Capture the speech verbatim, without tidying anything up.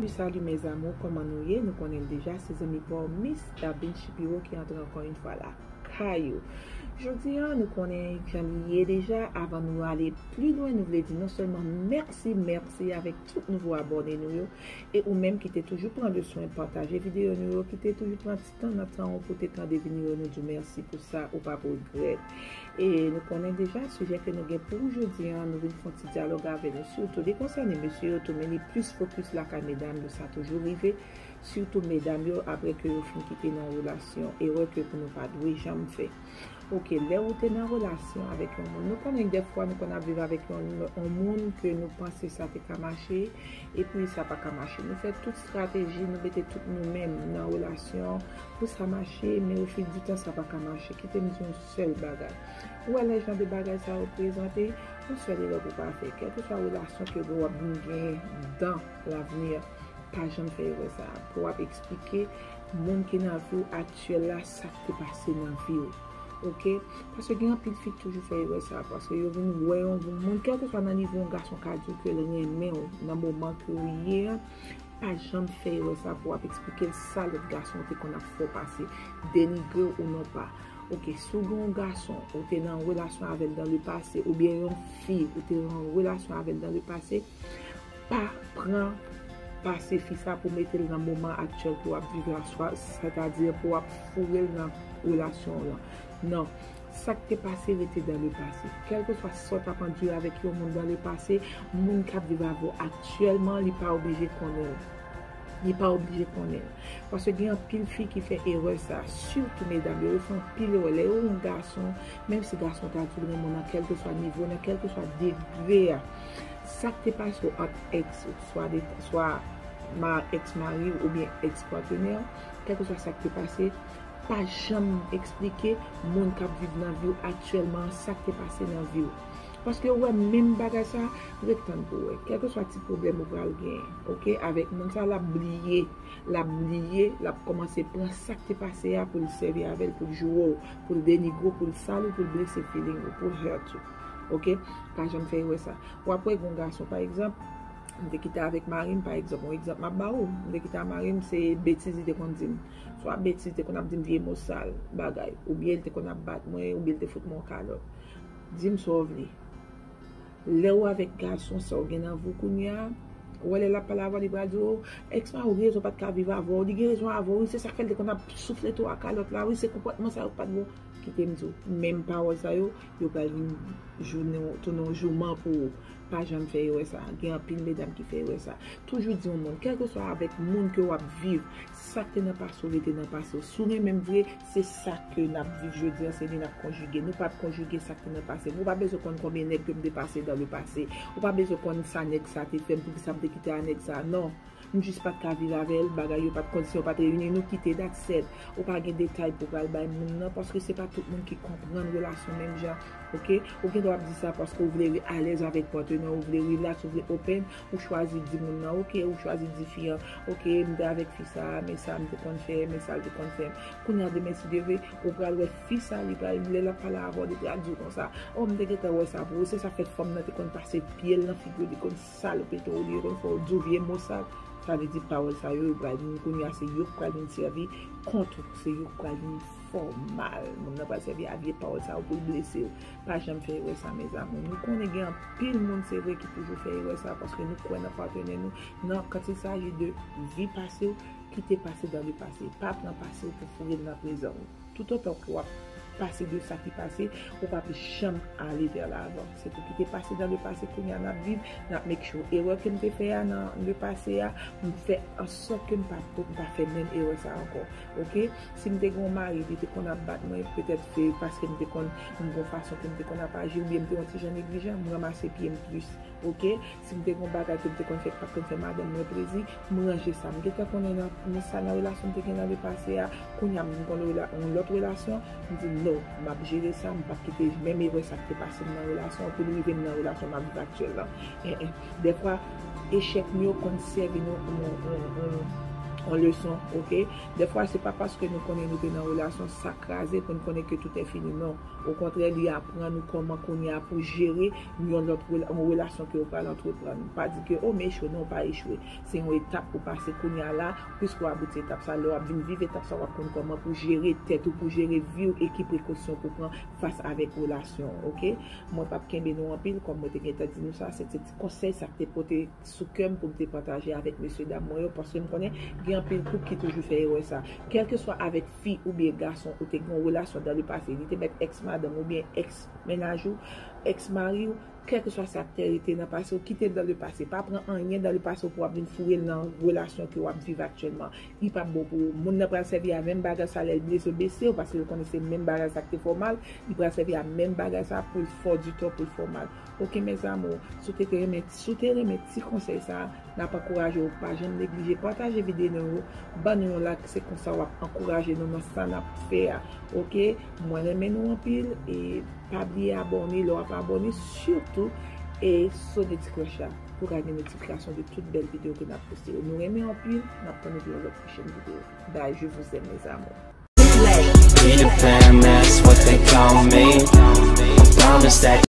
Salut, salut mes amours, kòman nou ye? Nou konnen l deja, se zanmi pa w Miss Dabin Shapiro ki antre ankò yon fwa lakay ou. Jodi a, nou konnen jan li ye deja, avan nou ale pli lwen, nou vle di non sèlman mèsi, mèsi avèk tout nouvo abòne nou yo, e ou menm ki te toujou pran le swen pataje videyo nou yo, ki te toujou pran ti tan nan tan ou pou te tande videyo nou, di w mèsi pou sa, ou p ap regrèt. E nou konnen deja, sijè ke nou gen pou jodi a, nou vin fè yon ti dyalòg avè nou, sitou li konsène mesye yo tou, men li plis fokis lakay medam yo, sa toujou rive, sitou medam yo, apre ke yo fin kite nan relasyon, erè ke pou nou pa dwe janm fè. Oke, lè ou te nan relasyon avèk yon moun, nou konnen dèfwa nou konn ap viv avèk yon, yon moun ke nou panse sa te ka mache, epi sa pa ka mache. Nou fè tout estrateji, nou mete tout nou menm nan relasyon pou sa mache, men ofilditan sa pa ka mache. Kite m di yon sèl bagay. Ou wè lè jan de bagay sa yo prezante, yon sèl erè pou w pa fè. Kèlkeswa relasyon ke w ap vin gen dan lavni, pa janm fè erè sa a. Pou w ap eksplike moun ki nan vi w aktyèl la sa k te pase nan vi w. Oke? Paske gen anpil fi ki toujou fè erè sa a. Paske yo vin wè yon moun, kèlkeswa nan nivo yon gason ka di w ke l renmen w nan moman ke w ye a, pa janm fè erè sa pou w ap eksplike l sa lòt gason te konn ap fè w pase, denigre w ou non pa. Oke, si w gen yon gason, ou te nan relasyon avè l dans le passé, oubyen yon fi, ou te nan relasyon avè l dans le passé, pa pran pase fi sa pou mete l nan moman aktyèl ke w ap viv la, swa, sètadi pou w ap foure l nan relasyon w lan. Non. Sa k te pase rete dans le passé. Kèlkeswa sa w t ap andire avèk yon moun dans le passé, moun k ap viv avè w aktyèlman, li pa oblije konnen l. Li pa oblije konnen l. Paske gen anpil fi ki fè erè sa, sitou medam yo, yo fè anpil erè. Lè yo yon gason, menm si gason ta di l renmen w nan kèlkeswa nivo, nan kèlkeswa degre a, sa k te pase w ant èks ou, swa de, swa ma, èks mari w oubyen èks patnè w, kèlkeswa sa k te pase, pa janm eksplike moun k ap viv nan vi w aktyèlman an sa k te pase nan vi w. Paske ou wè menm bagay sa, ret tann pou w wè. Kèlkeswa ti pwoblèm ou pral genyen, oke, avèk moun sa, l ap bliye. L ap bliye, l ap kòmanse pran sa k te pase a pou l sèvi avè l, pou l joure w, pou l denigre w, pou l sal ou, pou l blese feeling ou, pou l hurt ou. Oke? Pa janm fè erè sa. W ap wè gen yon gason, pa egzanp, m te kite avèk mari m, pa egzanp, yon egzanp m ap ba ou, m te kite ak mari m, se betiz li te konn di m. Swa betiz, li te konn ap di m vye mo sal, bagay, oubyen li te konn ap bat mwen, oubyen li te fout mwen yon kalòt. Di m sa w vle. Lè w avèk gason sa w gen nan vi w kounye a, ou wè lè l ap pale avè w, li pral di w, èks mari w gen rezon pa t ka viv avè w, li gen rezon avè w, wi, se sa k fè l te konn ap souflete w ak kalòt la, wi, se konpòtman sa yo k pa t bon. Kite m di w, menm pawòl sa yo, yo pral vin jounen, tounen yon jouman pou ou. Pa janm fè erè sa. Gen anpil medam ki fè erè sa. Toujou di yon moun, kèlkeswa avèk moun ke w ap viv, sa k te nan pase w rete nan pase w. Si w renmen m vre, se sa ke n ap viv jodi a, se li n ap konjige. Nou p ap konjige sa k te nan pase m. Ou pa bezwen konn konbyen nèg ke m te pase dans le passé. Ou pa bezwen konn sa nèg sa te fè m, poukisa m te kite a nèg sa. Non. M jis pa t ka viv avè l, bagay yo pa t, kondisyon yo pa t reyini, nou kite, that's it. Ou pa gen detay pou w pral bay moun nan, paske se pa tout moun ki konprann relasyon menm jan, oke? Ou gen dwa ap di sa paske w vle alèz avèk patnè w, ou vle relax, ou vle open, ou chwazi di moun nan, oke, ou chwazi di fi an, oke, m te avèk fi sa, men sa m te konn fè, men sa l te konn fè m. Kounye a demen si Dye vle, ou pral wè fi sa, li pral, lè l ap pale avè w, li pral di w konsa, o, m te gentan wè sa pou ou, se sa k fè fanm nan te konn pase pye l nan figi w, li konn salope tou, li konn fè w di w vye mo sal. Sa vle di pawòl sa yo, yo pral vin kounye a, se yo k pral vin sèvi kont ou, se yo k pral vin fè w mal. Moun nan pral sèvi a vye pawòl sa yo pou l blese w. Pa janm fè erè sa, mes amours. Nou konnen gen anpil moun, se vre, ki toujou fè erè sa, paske nou kwè nan patnè nou. Non, quand il s'agit de vi pase w, kite pase dans le passé. Pa pran pase w pou foure l nan prezan w. Toutotan ke w ap pase de sa ki pase, ou p ap janm ale vè lavan. Se pou kite pase dans le passé, kounye a n ap viv, n ap make sure erè ke m te fè a nan le passé a, m fè an sòt ke m pa, m pa fè menm erè sa ankò. Oke? Si m te gen yon mari, li te konn ap bat mwen, petèt se paske m te konn, m gen yon fason ke m te konn ap aji, oubyen m te yon ti jan neglijan, m ranmase pye m plis. Oke? Si m te gen yon bagay ke m te konn fè, k pa t konn fè madanm mwen plezi, m ranje sa. M gentan konnen nan, nan sa nan relasyon m te gen nan le pase a, kounye a m vin gen yon rela-, yon lòt relasyon, m di, "No, m ap jere sa, m p ap kite menm erè sa k te pase m nan relasyon an pou l rive m nan relasyon m ap viv aktyèl lan." En, en. Dèfwa, echèk nou yo konn sèvi nou kòm yon, yon, yon, yon leson, oke? Dèfwa, se pa paske nou konnen nou te nan relasyon sa kraze pou n konnen ke tout è fini, non. Okontrè, li aprann ou kòman kounye a pou jere yon lòt rela- yon relasyon ke w pral antreprann. Pa di ke, o, m echwe, non, w pa echwe. Se yon etap ou pase kounye a la, piske w abouti etap sa, lè w ap vin viv etap sa, w ap konn kòman pou jere tèt ou, pou jere vi w e ki prekosyon pou pran fas avèk relasyon, oke? Mwen p ap kenbe nou anpil, kòm mwen te gentan di nou sa, se te ti konsèy sa k te pote sou kè m pou m te pataje avèk mesye dam mwen yo, paske m konnen gen anpil koup ki toujou fè erè sa. Kèlkeswa avèk fi oubyen gason ou te gen yon relasyon dans le passé, li te mèt èks madanm oubyen èks mennaj ou, èks mari w, kèlkeswa sa k te rete nan pase w, kite l dans le passé. Pa pran anyen dans le passé w pou w ap vin foure l nan relasyon ke w ap viv aktyèlman. Li p ap bon pou ou. Moun nan pral sèvi a menm bagay sa lè l blese w, blese w, paske l konnen se menm bagay sa k te fè w mal, li pral sèvi a menm bagay sa pou l fè w di tò, pou l fè w mal. Oke, mes amours, si w te, te renmen, si w te renmen ti konsèy sa, n ap ankouraje w, pa janm neglije pataje videyo nou yo, ban nou yon like, se konsa w ap ankouraje nou nan sa n ap fè a. Oke, mwen renmen nou anpil, e pa bliye abòne, lè w ap abòne, sitou, e sone ti klòch la, pou w ka gen notifikasyon de tout bèl videyo ke n ap poste yo. Nou renmen anpil, n ap tann nou pou yon lòt pwochèn videyo. Bye, je vous aime, mes amours. Peter Pan, that's what they call me. I promise that